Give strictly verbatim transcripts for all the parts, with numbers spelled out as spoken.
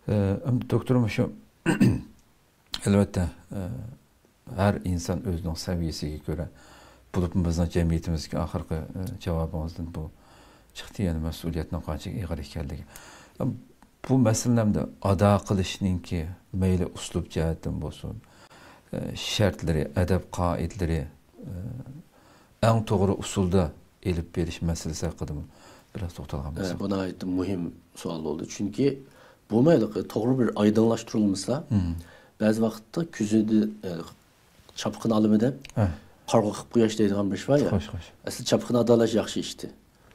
ئەمدى دوكتور، مۇشۇ، ئەلۋەتتە، ئە، ھەر ئىنسان ئۆزىنىڭ سەۋىيەسىگە كۆرە، بولۇپمۇ بىزنىڭ جەمئىيىتىمىزدىكى ئاخىرقى، ئە، جاۋابىڭىزدىن بۇ چىقتى، يەنى مەسئۇلىيەتنىڭ قانچىلىك ئېغىر ئىكەنلىكى. ئەم، بۇ مەسىلىنى ئەمدى ئادا قىلىشنىڭكى مەيلى ئۇسلۇب جەھەتتىن بولسۇن، ئە، شەرتلىرى، ئەدەپ قائىدىلىرى، ئە، ئەڭ توغرا ئۇسۇلدا ئېلىپ بېرىش مەسىلىسى ھەققىدىمۇ بىراز توختالغان ئە، بولساق. بۇ ناھايىتى مۇھىم سوئال بولدى. چۈنكى بۇ مەيلى توغرا بىر ئايدىڭلاشتۇرۇلمىسا، مم. بەزى ۋاقىتتا كۆزىدە، ئە، چاپقىنى ئالىمەن دەپ، ھە. قارىغۇ قىلىپ قويۇش دەيدىغان بىر ئىش بار يا. خوش، خوش. ئەسلى چاپقىنى ئادالاش ياخشى ئىشتى.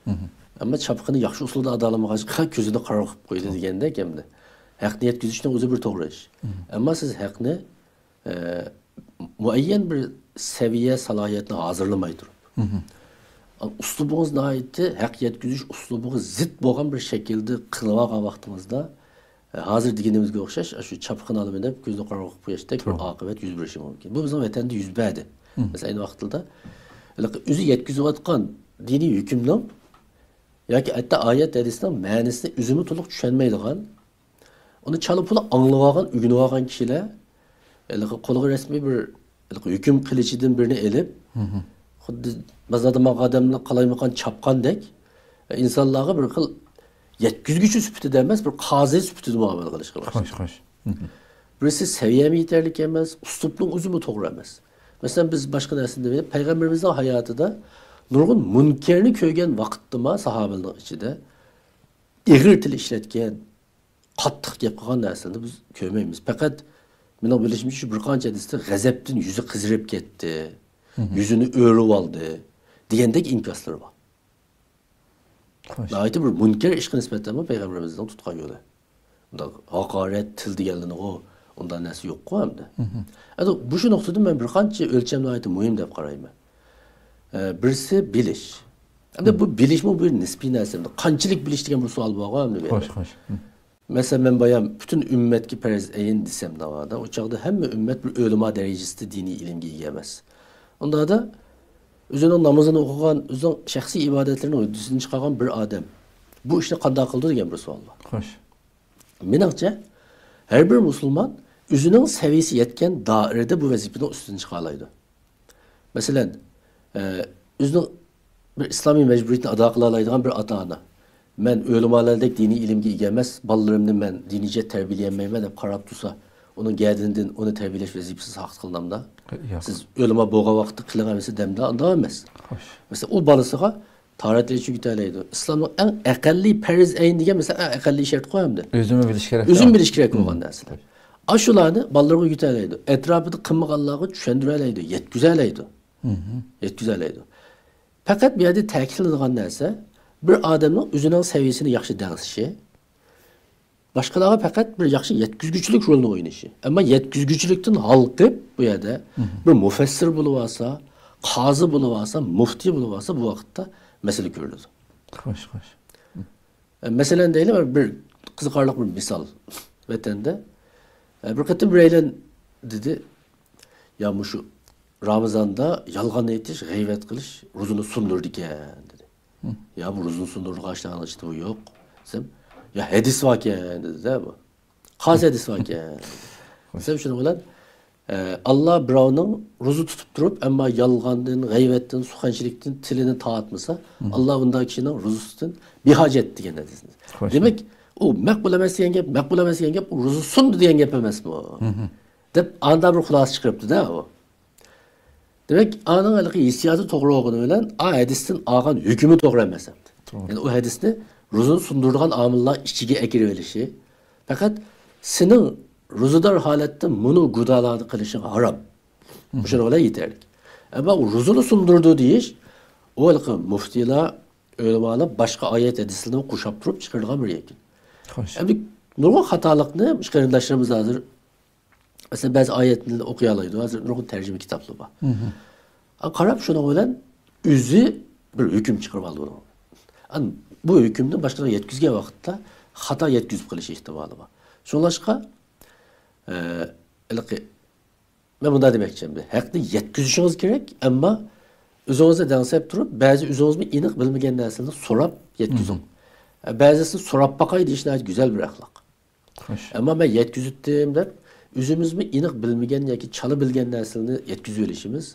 مم. ئەمما چاپقىنى ياخشى ئۇسۇلدا ئادالىمىغاچقا كۆزىنى قارىغۇ قىلىپ قويدى دېگەندەك ئەمدى. ھەقنى يەتكۈزۈشنىڭ ئۆزى بىر توغرا ئىش. مم. ئەمما سىز ھەقنى ئە، مۇئەييەن بىر سەۋىيە، سالاھىيەتنى ھازىرلىماي تۇرۇپ، مم. ئۇسلۇبىڭىز ناھايىتى ھەق يەتكۈزۈش ئۇسلۇبىغا زىت بولغان بىر شەكىلدە قىلىۋالغان ۋاقتىڭىزدا، ئە، ھازىر دېگىنىمىزگە ئوخشاش، شۇ چاپقىنى ئالىمەن دەپ كۆزنى قارىغۇ قىلىپ قويۇشتەك بىر توغرا. ئاقىۋەت يۈز بېرىشى مۇمكىن. بۇ بىزنىڭ ۋەتەندە يۈز بەردى. مم. مەسىلەن، ئەينى ۋاقىتتا ھېلىقى ئۆزى يەتكۈزۈۋاتقان دىنىي ھۆكۈمنىڭ ياكى ھەتتا ئايەت ھەدىسنىڭ مەنىسىنى ئۆزىمۇ تولۇق چۈشەنمەيدىغان، ئۇنى چالا پۇلا ئاڭلىۋالغان، ئۆگىنىۋالغان كىشىلەر، ھېلىقى قولىغا رەسمىي بىر، ھېلىقى ھۆكۈم قىلىچىدىن بىرنى ئېلىپ، مم. خۇددى بازاردا ماڭغان ئادەمنى قالايمىقان چاپقاندەك، ئىنسانلارغا بىر خىل يەتكۈزگۈچى سۈپىتىدە ئەمەس، بىر قازى سۈپىتىدە مۇئامىلە قىلىشقا باشلىدى. خوش، خوش. مم. بىرسى سەۋىيەمۇ يېتەرلىك ئەمەس، ئۇسلۇبنىڭ ئۆزىمۇ توغرا ئەمەس. مەسىلەن، بىز باشقا نەرسىنى دېمەيلى، پەيغەمبىرىمىزنىڭ ھاياتىدا نۇرغۇن مۇنكەرنى كۆرگەن ۋاقىتتىما ساھابىلەرنىڭ ئىچىدە ئېغىر تىل ئىشلەتكەن، قاتتىق گەپ قىلغان نەرسىلەرنى بىز كۆرمەيمىز. پەقەت مېنىڭ بىلىشىمچە، شۇ بىر قانچە ھەدىستە غەزەپتىن يۈزى قىزىرىپ كەتتى، مم. يۈزىنى ئۆرۈۋالدى دېگەندەك ئىنكاسلىرى بار. خوش. ناھايىتى بىر مۇنكەر ئىشقا نىسبەتەنمۇ پەيغەمبىرىمىزنىڭ تۇتقان يولى. ئۇنداق ھاقارەت تىل دېگەنلىرىغۇ، ئۇنداق نەرسە يوققۇ ئەمدى. مم. ئەمدى مۇشۇ نۇقتىدىن مەن بىر قانچە ئۆلچەم ناھايىتى مۇھىم دەپ قارايمەن. ئە، بىرسى بىلىش. ئەمدى مم. بۇ بىلىشمۇ بىر نىسپىي نەرسە. ئەمدى قانچىلىك بىلىش دېگەن بىر سوئال بارغۇ ئەمدى بۇ يەردە. خوش، خوش. مم. مەسىلەن، مەن بايام پۈتۈن ئۈممەتكە پەرز ئەين دېسەم ناۋادا، ئۇ چاغدا ھەممە ئۈممەت بىر ئۆلىما دەرىجىسىدە دىنىي ئىلىمگە ئىگە ئەمەس. ئۇنداقتا ئۆزىنىڭ نامىزىنى ئوقۇغان، ئۆزىنىڭ شەخسىي ئىبادەتلىرىنى ھۆددىسىدىن چىقارغان بىر ئادەم بۇ ئىشنى قانداق قىلىدۇ دېگەن بىر سوئال بار. خوش. مېنىڭچە، ھەر بىر مۇسۇلمان ئۆزىنىڭ سەۋىيىسى يەتكەن دائىرىدە بۇ ۋەزىپىنىڭ ئۈستىدىن چىقالايدۇ. مەسىلەن، ئە، ئۆزىنىڭ بىر ئىسلامىي مەجبۇرىيىتىنى ئادا قىلالايدىغان بىر ئاتا-ئانا، مەن ئۆلىمالاردەك دىنىي ئىلىمگە ئىگە ئەمەس، بالىلىرىمنى مەن دىنىيجە تەربىيەلىيەلمەيمەن دەپ قاراپ تۇرسا، ئۇنىڭ گەدىنىدىن ئۇنى تەربىيەلەش ۋەزىپىسى ساقىت قىلىنامدا؟ ياق. سىز ئۆلىما بولغان ۋاقىتتا قىلىڭ ئەمىسە دەمدە، ئانداق ئەمەس. خوش. مەسىلەن، ئۇ بالىسىغا تاھارەتلەرنى ئۆگىتەلەيدۇ. ئىسلامنىڭ ئەڭ ئەقەللىي پەرز ئەين دېگەن، مەسىلەن، ئەڭ ئەقەللىي شەرت قويامدۇ. ئۆزىمۇ بىلىش كېرەك. ئۆزىمۇ بىلىش كېرەك بولغان نەرسىلەر. ئاشۇلارنى بالىلىرىغا ئۆگىتەلەيدۇ. ئەتراپىدا قىلمىغانلارغا چۈشەندۈرەلەيدۇ، يەتكۈزەلەيدۇ. مم. يەتكۈزەلەيدۇ. پەقەت بۇ يەردە تەكىتلىنىدىغان نەرسە، بىر ئادەمنىڭ ئۆزىنىڭ سەۋىيىسىنى ياخشى دەڭسىشى، باشقىلارغا پەقەت بىر ياخشى يەتكۈزگۈچىلىك رولىنى ئوينىشى. ئەمما يەتكۈزگۈچىلىكتىن ھالقىپ، بۇ يەردە مم. بىر مۇفەسسىر بولۇۋالسا، قازى بولۇۋالسا، مۇفتى بولۇۋالسا، بۇ ۋاقىتتا مەسىلە كۆرۈلىدۇ. خوش، خوش. ئە، مەسىلەن دەيلى، بىر قىزىقارلىق بىر مىسال. ۋەتەندە، ئە، بىر قېتىم بىرەيلەن دېدى، يا مۇشۇ رامىزاندا يالغان ئېيتىش، غەيۋەت قىلىش روزىنى سۇندۇرىدىكەن دېدى. مم. يا بۇ روزىنى سۇندۇرىدىغان ئىشلارنىڭ ئىچىدە بۇ يوق دېسەم، يا ھەدىس باركەن دېدى-دە بۇ. قايسى ھەدىس باركەن؟ دېسەم، شۇنىڭ بىلەن، ئە، ئاللا بىراۋنىڭ روزا تۇتۇپ تۇرۇپ، ئەمما يالغاندىن، غەيۋەتتىن، سۇخەنچىلىكتىن تىلىنى تارتمىسا، مم. ئاللا ئۇنداق كىشىنىڭ روزىسىدىن بىھاجەت دېگەن ھەدىسنى. خوش. دېمەك، ئۇ مەقبۇل ئەمەس دېگەن گەپ، مەقبۇل ئەمەس دېگەن گەپ، ئۇ روزا سۇندى دېگەن گەپ ئەمەسمۇ؟ مم. دەپ، ئاندا بىر خۇلاسە چىقىرىپتۇ-دە ئۇ. دېمەك، ئانىڭ ھېلىقى ھېسسىياتى توغرا بولغىنى بىلەن، ئا ھەدىستىن ئالغان ھۆكمى توغرا ئەمەس ئەمدى. توغرا. يەنى ئۇ ھەدىسنى روزىنى سۇندۇرىدىغان ئامىللار ئىچىگە ئەكىرىۋېلىشى، پەقەت سېنىڭ روزىدار ھالەتتە مۇنۇ گۇدالارنى قىلىشىڭ ھارام. مم. شۇنىڭ بىلەن يېتەرلىك. ئەمما ئۇ روزىنى سۇندۇردى دېيىش، ئۇ ھېلىقى مۇفتىلار، ئۆلىمالار باشقا ئايەت ھەدىسلەرنى قوشاپ تۇرۇپ چىقىرىدىغان بىر يەكۈن. خوش. ئەمدى نۇرغۇن خاتالىقنى مۇشۇ قېرىنداشلىرىمىز ھازىر، مەسىلەن، بەزى ئايەتنى ئوقۇيالايدۇ. ھازىر نۇرغۇن تەرجىمە كىتابلار بار. مم. ئا، قاراپ شۇنىڭ بىلەن ئۆزى بىر ھۆكۈم چىقىرىپ ئالىدۇ. ئا، بۇ ھۆكۈمنى باشقىلارغا يەتكۈزگەن ۋاقىتتا خاتا يەتكۈزۈپ قېلىش ئېھتىمالى بار. شۇڭلاشقا، ئە، ھېلىقى مەن مۇنداق دېمەكچى ئەمدى، ھەقنى يەتكۈزۈشىڭىز كېرەك، ئەمما ئۆزىڭىزنى دەڭسەپ تۇرۇپ، بەزى ئۆزىڭىزمۇ ئېنىق بىلمىگەن نەرسىلەرنى سوراپ يەتكۈزۈڭ. مم. ئە، بەزىسىنى سوراپ باقاي دېيىش ناھايىتى گۈزەل بىر ئەخلاق. خوش. ئەمما مەن يەتكۈزۈتتۈم دەپ، ئۆزىمىزمۇ ئېنىق بىلمىگەن ياكى چالا بىلگەن نەرسىلەرنى يەتكۈزۈۋېلىشىمىز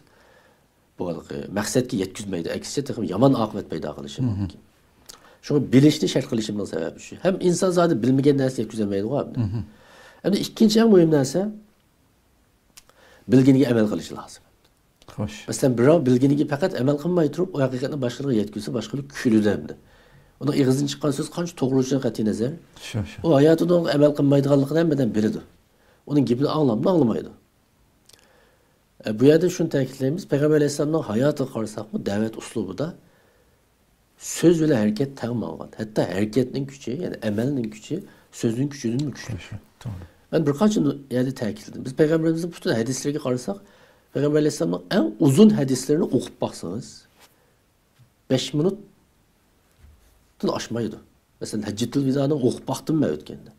بۇ ھېلىقى مەقسەتكە يەتكۈزمەيدۇ، ئەكسىچە تېخىمۇ يامان ئاقىۋەت پەيدا قىلىشى مۇمكىن. شۇڭا بىلىشنى شەرت قىلىشىمنىڭ سەۋەبى شۇ. ھەم ئىنسان زادى بىلمىگەن نەرسىنى يەتكۈزەلمەيدىغۇ ئەمدى. ئەمدى ئىككىنچى ئەڭ مۇھىم نەرسە، بىلگىنىگە ئەمەل قىلىشى لازىم. خوش. مەسىلەن، بىراۋ بىلگىنىگە پەقەت ئەمەل قىلماي تۇرۇپ، ئۇ ھەقىقەتنى باشقىلارغا يەتكۈزسە، باشقىلار كۈلىدۇ ئەمدى. ئۇنىڭ ئېغىزىدىن چىققان سۆز قانچە توغرا ئۈچۈن قەتئىي نەزەر. شۇ، شۇ. ئۇ ھاياتىدا ئۇنىڭغا ئەمەل قىلمايدىغانلىقىنى ھەممىدەم بىلىدۇ. ئۇنىڭ گېپىنى ئاڭلامدۇ، ئاڭلىمايدۇ. ئە، بۇ يەردە شۇنى تەكىتلەيمىز، پەيغەمبەر ئەلەيھىسسالامنىڭ ھاياتىغا قارىساقمۇ، دەۋەت ئۇسلۇبىدا سۆز بىلەن ھەرىكەت تەڭ ماڭغان. ھەتتا ھەرىكەتنىڭ كۈچى، يەنى ئەمەلنىڭ كۈچى سۆزنىڭ كۈچىدىنمۇ كۈچلۈك. توغرا. مەن بىر قانچە نۇ-، يەردە تەكىتلىدىم. بىز پەيغەمبىرىمىزنىڭ پۈتۈن ھەدىسلىرىگە قارىساق، پەيغەمبەر ئەلەيھىسسالامنىڭ ئەڭ ئۇزۇن ھەدىسلىرىنى ئوقۇپ باقسىڭىز، بەش مىنۇتتىن ئاشمايدۇ. مەسىلەن، ھەججەتۇل ۋىدانى ئوقۇپ باقتىم مەن ئۆتكەندە.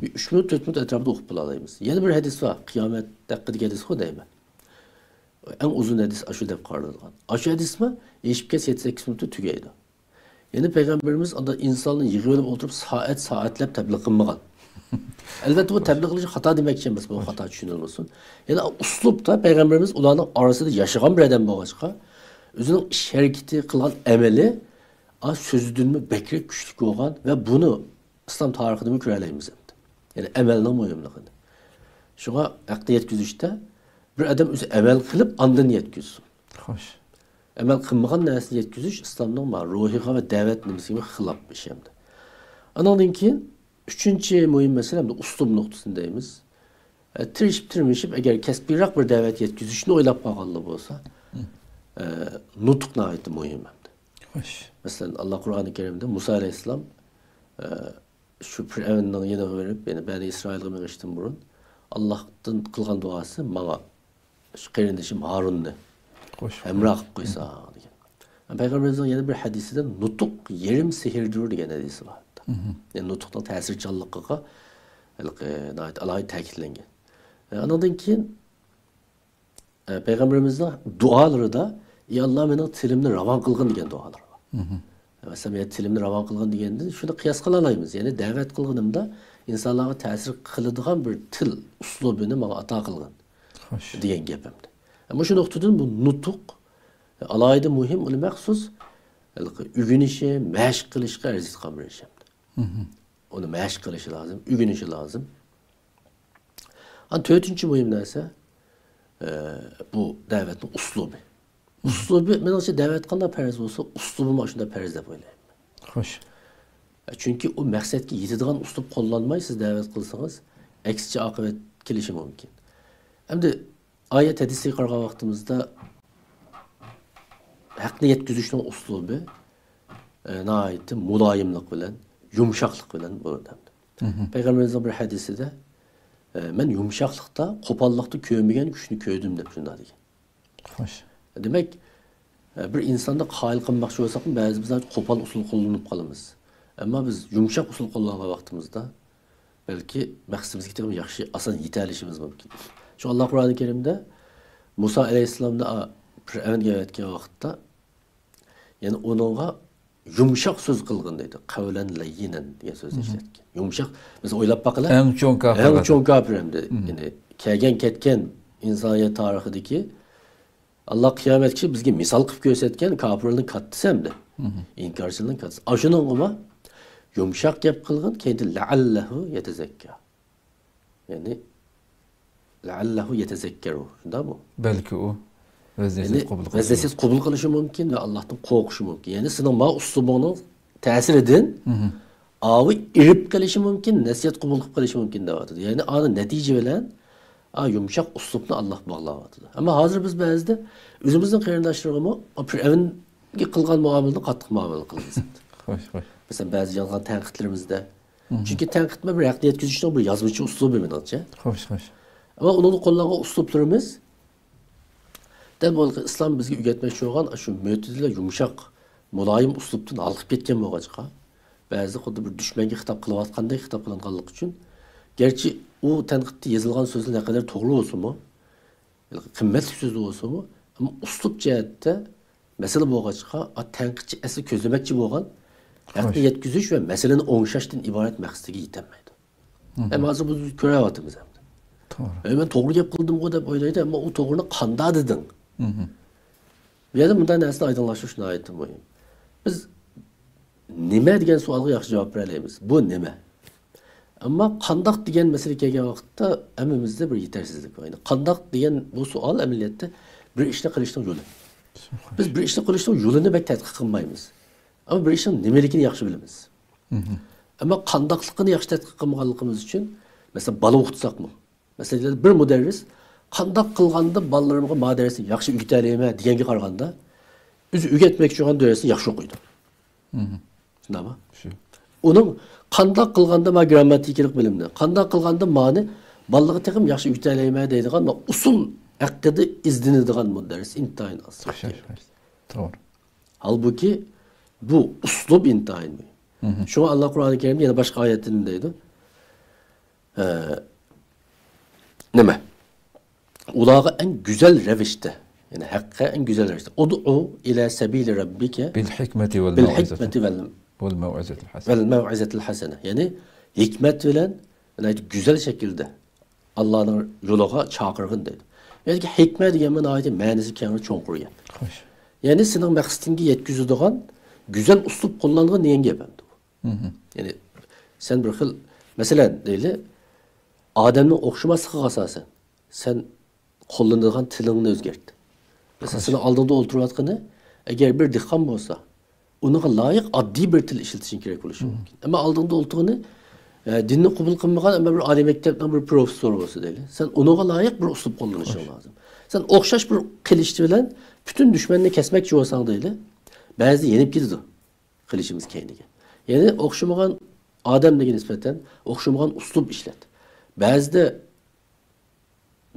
بىر ئۈچ مىنۇت، تۆت مىنۇت ئەتراپىدا ئوقۇپ بولالايمىز. يەنە بىر ھەدىس بار، قىيامەت ھەققىدىكى ھەدىس غۇ دەيمەن. ئەڭ ئۇزۇن ھەدىس ئاشۇ دەپ قارىلىدىغان. ئاشۇ ھەدىسمۇ ئېشىپ كەتسە يەتتە سەككىز مىنۇتتا تۈگەيدۇ. يەنى پەيغەمبىرىمىز ئاندا ئىنساننى يىغىۋېلىپ ئولتۇرۇپ سائەت-سائەتلەپ تەبلىغ قىلمىغان. ئەلۋەتتە، بۇ تەبلىغ قىلىش خاتا دېمەكچى ئەمەس، بۇ خاتا چۈشىنىلمىسۇن. يەنى ئۇسلۇبتا پەيغەمبىرىمىز ئۇلارنىڭ ئارىسىدا ياشىغان بىر ئادەم بولغاچقا، ئۆزىنىڭ ئىش ھەرىكىتى، قىلغان ئەمەلى، ئا، سۆزىدىنمۇ بەكرەك كۈچلۈك بولغان ۋە بۇنى ئىسلام تارىخىدىمۇ كۆرەلەيمىز ئەمدى. يەنى ئەمەلنىڭ مۇھىملىقىنى. شۇڭا ھەقنى يەتكۈزۈشتە بىر ئادەم ئۆزى ئەمەل قىلىپ ئاندىن يەتكۈزسۇن. خوش. ئەمەل قىلمىغان نەرسىنى يەتكۈزۈش ئىسلامنىڭ ما روھىغا ۋە دەۋەت نېمىسىگە خىلاپ ئىش ئەمدى. ئانىڭدىن كېيىن ئۈچىنچى مۇھىم مەسىلە ئەمدى ئۇسلۇب نۇقتىسىنى دەيمىز. ئە، تىرىشىپ، تىرمىشىپ، ئەگەر كەسپىيراق بىر دەۋەت يەتكۈزۈشنى ئويلاپ قالغانلار بولسا، ئە، نۇتۇق ناھايىتى مۇھىم ئەمدى. خوش. مەسىلەن، ئاللا قۇرئانى كەرىمدە مۇسا ئەلەيھىسسالام، ئە، شۇ پىرئەۋننىڭ يېنىغا بېرىپ، يەنى بەنى ئىسرائىلغا مېڭىشتىن بۇرۇن، ئاللاھتىن قىلغان دۇئاسى ماڭا شۇ قېرىندىشىم ھارۇننى قوشۇپ ھەمراھ قىلىپ قويساڭ دېگەن. پەيغەمبىرىمىزنىڭ يەنە بىر ھەدىسىدە نۇتۇق يېرىم سېھىردۇر دېگەن ھەدىسى بار. يەنى نۇتۇقنىڭ تەسىرچانلىقىغا ھېلىقى ناھايىتى ئالاھىدە تەكىتلەنگەن. ئە، ئانىڭدىن كېيىن، ئە، پەيغەمبىرىمىزنىڭ دۇئالىرىدا، «ئى ئاللا، مېنىڭ تىلىمنى راۋان قىلغىن» دېگەن دۇئالار بار. مەسىلەن، يەنى تىلىمنى راۋان قىلغىن دېگەندىن شۇنى قىياس قىلالايمىز. يەنى دەۋەت قىلغىنىمدا ئىنسانلارغا تەسىر قىلىدىغان بىر تىل ئۇسلۇبىنى ماڭا ئاتا قىلغىن خوش. دېگەن گەپ ئەمدى. مۇشۇ نۇقتىدىن بۇ نۇتۇق ئالاھىدە مۇھىم، ئۇنى مەخسۇس ئۆگىنىشى، مەشىق قىلىشقا ئەرزىيدىغان بىر ئىش ئەمدى. ئۇنى مەشىق قىلىشى لازىم، ئۆگىنىشى لازىم. ئان تۆتىنچى مۇھىم نەرسە، ئە، بۇ دەۋەتنىڭ ئۇسلۇبى. ئۇسلۇبى، مېنىڭچە، دەۋەت قانداق پەرز بولسا، ئۇسلۇبىمۇ شۇنداق پەرز دەپ ئويلايمەن. خوش. ئە، چۈنكى ئۇ مەقسەتكە يېتىدىغان ئۇسلۇب قوللانماي سىز دەۋەت قىلسىڭىز، ئەكسىچە ئاقىۋەت كېلىشى مۇمكىن. ئەمدى ئايەت ھەدىسىگە قارىغان ۋاقتىمىزدا ھەقنى يەتكۈزۈشنىڭ ئۇسلۇبى، ئە، ناھايىتى مۇلايىملىق بىلەن، يۇمشاقلىق بىلەن بولىدۇ. پەيغەمبىرىمىزنىڭ بىر ھەدىسىدە، ئە، «مەن يۇمشاقلىقتا، قوپاللىقتا كۆرمىگەن كۈچنى كۆردۈم» دەپ شۇنداق دېگەن. خوش. دېمەك، ئە، بىر ئىنساننى قايىل قىلماقچى بولساقمۇ، بەزى بىز قوپال ئۇسۇل قوللىنىپ قالىمىز. ئەمما بىز يۇمشاق ئۇسۇل قوللانغان ۋاقتىمىزدا، بەلكى مەقسىتىمىزگە تېخىمۇ ياخشى، ئاسان يېتەلىشىمىز مۇمكىن. شۇ ئاللا قۇرئانى كەرىمدە مۇسا ئەلەيھىسسالامنى، ئا، پىرئەۋنگە ئەۋەتكەن ۋاقىتتا، يەنى ئۇنىڭغا يۇمشاق سۆز قىلغىن دەيدۇ. قەۋلەن لەييىنەن دېگەن سۆزنى ئىشلەتكەن. يۇمشاق، بىز ئويلاپ باقىلى. ئەڭ چوڭ كاپىر. ئەڭ چوڭ كاپىر ئەمدى. يەنى كەلگەن كەتكەن ئىنسانىيەت تارىخىدىكى ئاللا قىيامەتكىچە بىزگە مىسال قىلىپ كۆرسەتكەن كاپىرلارنىڭ كاتتىسى ئەمدى. ئىنكارچىلارنىڭ كاتتىسى. ئاشۇنىڭغىمۇ يۇمشاق گەپ قىلغىن، كەينىدىن لەئەللەھۇ يەتەزەككە. يەنى، لەئەللەھۇ يەتەزەككەرۇ. شۇنداقمۇ؟ بەلكى ئۇ ۋەز-نەسىھەت قوبۇل قىلىشى ۋەز-نەسىھەت قوبۇل قىلىشى مۇمكىن ۋە ئاللاھتىن قورقۇشى مۇمكىن. يەنى سېنىڭ ما ئۇسلۇبۇڭنىڭ تەسىرىدىن ئاۋۇ ئېرىپ قېلىشى مۇمكىن، نەسىھەت قوبۇل قىلىپ قېلىشى مۇمكىن دەۋاتىدۇ. يەنى ئانا نەتىجە بىلەن، ئا، يۇمشاق ئۇسلۇبنى ئاللاھ باغلاۋاتىدۇ. ئەمما ھازىر بىز بەزىدە ئۆزىمىزنىڭ قېرىنداشلىرىغىمۇ، ئا، پىرئەۋنگە قىلغان مۇئامىلىنى قاتتىق مۇئامىلە قىلىمىز. خوش، خوش. مەسىلەن، بەزى يازغان تەنقىدلىرىمىزدە. چۈنكى تەنقىدمۇ بىر ھەقنى يەتكۈزۈشنىڭ بىر يازمىچە ئۇسلۇبى مېنىڭچە. خوش، خوش. ئەمما ئۇنىڭدا قوللانغان ئۇسلۇبلىرىمىز دەل بۇ ئىسلام بىزگە ئۆگەتمەكچى بولغان شۇ مۆتىدىلە يۇمشاق، مۇلايىم ئۇسلۇبتىن ھالقىپ كەتكەن بولغاچقا، بەزىدە خۇددى بىر دۈشمەنگە خىتاب قىلىۋاتقاندەك خىتاب قىلىنغانلىقى ئۈچۈن، گەرچە ئۇ تەنقىدتە يېزىلغان سۆزلەر نەقەدەر توغرا بولسىمۇ، قىممەتلىك سۆز بولسىمۇ، ئەمما ئۇسلۇب جەھەتتە مەسىلە بولغاچقا، ئا، تەنقىدچى ئەسلى كۆزلىمەكچى بولغان ھەقنى يەتكۈزۈش ۋە مەسىلىنى ئوڭشاشتىن ئىبارەت مەقسىتىگە يېتەلمەيدۇ. ئەمما ھازىر بۇ كۆرۈۋاتىمىز ئەمدى. توغرا. ئە، مەن توغرا گەپ قىلدىمغۇ دەپ ئويلايدۇ، ئەمما ئۇ توغرىنى قانداق دېدىڭ؟ بۇ يەردە مۇنداق نەرسىنى ئايدىڭلاشتۇرۇش ناھايىتى مۇھىم. بىز نېمە دېگەن سوئالغا ياخشى جاۋاب بېرەلەيمىز. بۇ نېمە؟ ئەمما قانداق دېگەن مەسىلە كەلگەن ۋاقىتتا ھەممىمىزدە بىر يېتەرسىزلىك بار. يەنى قانداق دېگەن بۇ سوئال ئەمەلىيەتتە بىر ئىشنى قىلىشنىڭ يولى. بىز بىر ئىشنى قىلىشنىڭ يولىنى بەك تەتقىق قىلمايمىز. ئەمما بىر ئىشنىڭ نېمىلىكىنى ياخشى بىلىمىز. ئەمما قانداقلىقىنى ياخشى تەتقىق قىلمىغانلىقىمىز ئۈچۈن، مەسىلەن، بالا ئوقۇتساقمۇ، مەسىلەن، بىر مۇدەررىس قانداق قىلغاندا بالىلىرىمغا ما دەرسنى ياخشى ئۆگىتەلەيمەن دېگەنگە قارىغاندا، ئۆزى ئۆگەتمەكچى بولغان دەرسنى ياخشى ئوقۇيدۇ. شۇنداقمۇ؟ شۇ. ئۇنىڭ قانداق قىلغاندا ما گىرامماتىكىلىق بىلىمنى، قانداق قىلغاندا مانى بالىغا تېخىمۇ ياخشى ئۆگىتەلەيمەن دەيدىغان ئۇسۇل ھەققىدە ئىزدىنىدىغان مۇدەررىس ئىنتايىن ئاز. توغرا. ھالبۇكى، بۇ ئۇسلۇب ئىنتايىن مۇھىم. شۇڭا ئاللا قۇرئانى كەرىمدە يەنە باشقا ئايەتتە نېمە دەيدۇ؟ ئە، نېمە؟ ئۇلارغا ئەڭ گۈزەل رەۋىشتە، يەنى ھەققە ئەڭ گۈزەل رەۋىشتە. ئۇدئۇ ئىلە سەبىلى رەببىكە بىل ھىكمەتى ۋەل بىل مەۋئىزەتى. ھىكمەتى ۋەل ۋەل مەۋئىزەتىل ھەسەنە. ۋەل مەۋئىزەتىل ھەسەنە. يەنى ھېكمەت بىلەن ناھايىتى گۈزەل شەكىلدە ئاللانىڭ يولىغا چاقىرغىن دەيدۇ. يەنى ھېكمە دېگەن ناھايىتى مەنىسى كەڭ، چوڭقۇر گەپ. خوش. يەنى سېنىڭ مەقسىتىڭگە يەتكۈزىدىغان گۈزەل ئۇسلۇب قوللانغىن دېگەن گەپ ئەمدى بۇ. يەنى سەن بىر خىل، مەسىلەن، دەيلى، ئادەمنىڭ ئوخشىماسلىقىغا ئاساسەن سەن قوللىنىدىغان تىلىڭنى ئۆزگەرت. مەسىلەن، خوش. سېنىڭ ئالدىڭدا ئولتۇرۇۋاتقىنى ئەگەر بىر دېھقان بولسا، ئۇنىڭغا لايىق ئاددىي بىر تىل ئىشلىتىشىڭ كېرەك بولۇشى مۇمكىن. ئەمما ئالدىڭدا ئولتۇرغىنى، ئە، دىننى قوبۇل قىلمىغان، ئەمما بىر ئالىي مەكتەپنىڭ بىر پروفېسسورى بولسا دەيلى. سەن ئۇنىڭغا لايىق بىر ئۇسلۇب قوللىنىشىڭ لازىم. سەن ئوخشاش بىر قىلىچ بىلەن پۈتۈن دۈشمەننى كەسمەكچى بولساڭ دەيلى، بەزىدە يېنىپ كېتىدۇ قىلىچىمىز كەينىگە. يەنى ئوخشىمىغان ئادەملەرگە نىسبەتەن ئوخشىمىغان ئۇسلۇب ئىشلەت. بەزىدە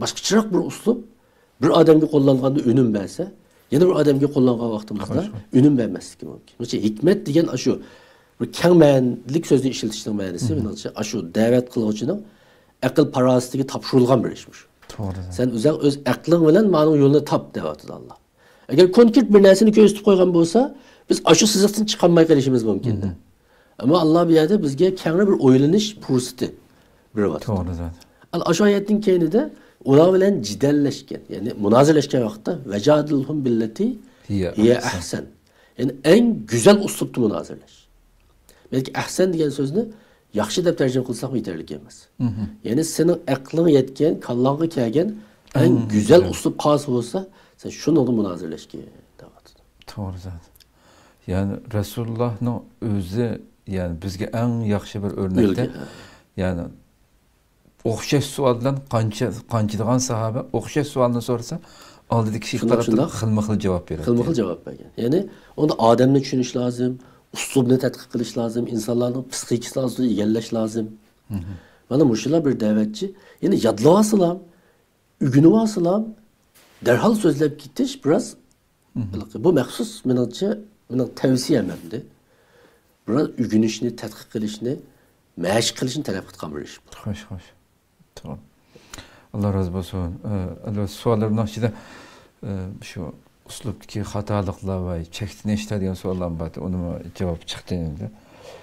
باشقىچىراق بىر ئۇسلۇب بىر ئادەمگە قوللانغاندا ئۈنۈم بەرسە، يەنە بىر ئادەمگە قوللانغان ۋاقتىمىزدا ئۈنۈم بەرمەسلىكى مۇمكىن. مېنىڭچە، ھېكمەت دېگەن ئاشۇ بىر كەڭ مەنىلىك سۆزنى ئىشلىتىشنىڭ مەنىسى، مېنىڭچە، ئاشۇ دەۋەت قىلغۇچىنىڭ ئەقىل پاراسىتىگە تاپشۇرۇلغان بىر ئىش مۇشۇ. توغرا. سەن ئۆزۈڭ ئۆز ئەقلىڭ بىلەن مانىڭ يولىنى تاپ دەۋاتىدۇ ئاللا. ئەگەر كونكرېت بىر نەرسىنى كۆرسىتىپ قويغان بولسا، بىز ئاشۇ سىزىقتىن چىقالماي قېلىشىمىز مۇمكىن. ئەمما ئاللا بۇ يەردە بىزگە كەڭرى بىر ئويلىنىش پۇرسىتى بېرىۋاتىدۇ. توغرا زادى. ئەنە ئاشۇ ئايەتنىڭ كەينىدە ئۇلار بىلەن جېدەللەشكەن، يەنى مۇنازىرىلەشكەن ۋاقىتتا، ۋەجادىلھۇم بىللەتى ھىيە ھىيە ئەھسەن. ئەھسەن. يەنى ئەڭ گۈزەل ئۇسلۇبتا مۇنازىرىلەش. بەلكى ئەھسەن دېگەن سۆزنى ياخشى دەپ تەرجىمە قىلساقمۇ يېتەرلىك ئەمەس. يەنى سېنىڭ ئەقلىڭ يەتكەن، كاللاڭغا كەلگەن ئەڭ ئەڭ گۈزەل گۈزەل. ئۇسلۇب خاس بولسا، سەن شۇنىڭدا مۇنازىرىلەشكىن دەۋاتىدۇ. توغرا زادى. يەنى رەسۇلۇللاھنىڭ ئۆزى، يەنى بىزگە ئەڭ ياخشى بىر ئۆرنەكتە. ئۈلگە، ھە. يەنى ئوخشاش سوئال بىلەن قانچە، قانچىلىغان ساھابە ئوخشاش سوئالنى سورىسا، ئالدىدىكى كىشىگە شۇنداق، قاراپ تۇرۇپ شۇنداق. خىلمۇ خىل جاۋاب بېرەتتى. خىلمۇ خىل جاۋاب بەرگەن. يەنى ئۇندا ئادەمنى چۈشىنىش لازىم، ئۇسلۇبنى تەتقىق قىلىش لازىم، ئىنسانلارنىڭ پسىخىكىسىنى ئاستىدا ئىگىلەش لازىم. مانا مۇشۇلار بىر دەۋەتچى. يەنى يادلىۋالسىلا، ئۆگىنىۋالسىلا، دەرھال سۆزلەپ كېتىش بىراز، بۇ مەخسۇس مېنىڭچە، مېنىڭ تەۋسىيەم ئەمدى. بىراز ئۆگىنىشنى، تەتقىق قىلىشنى، مەشىق قىلىشنى تەلەپ قىلىدىغان بىر ئىش بۇ. خوش، خوش. توغرا. ئاللا رازى بولسۇن. ئە، ئەلۋەتتە، سوئاللىرىمنىڭ ئىچىدە، ئە، شۇ ئۇسلۇبتىكى خاتالىقلار ۋە چەكلىنىشلەر دېگەن سوئاللارمۇ بار. ئۇنىمۇ جاۋابى چىقتى ئەمدى.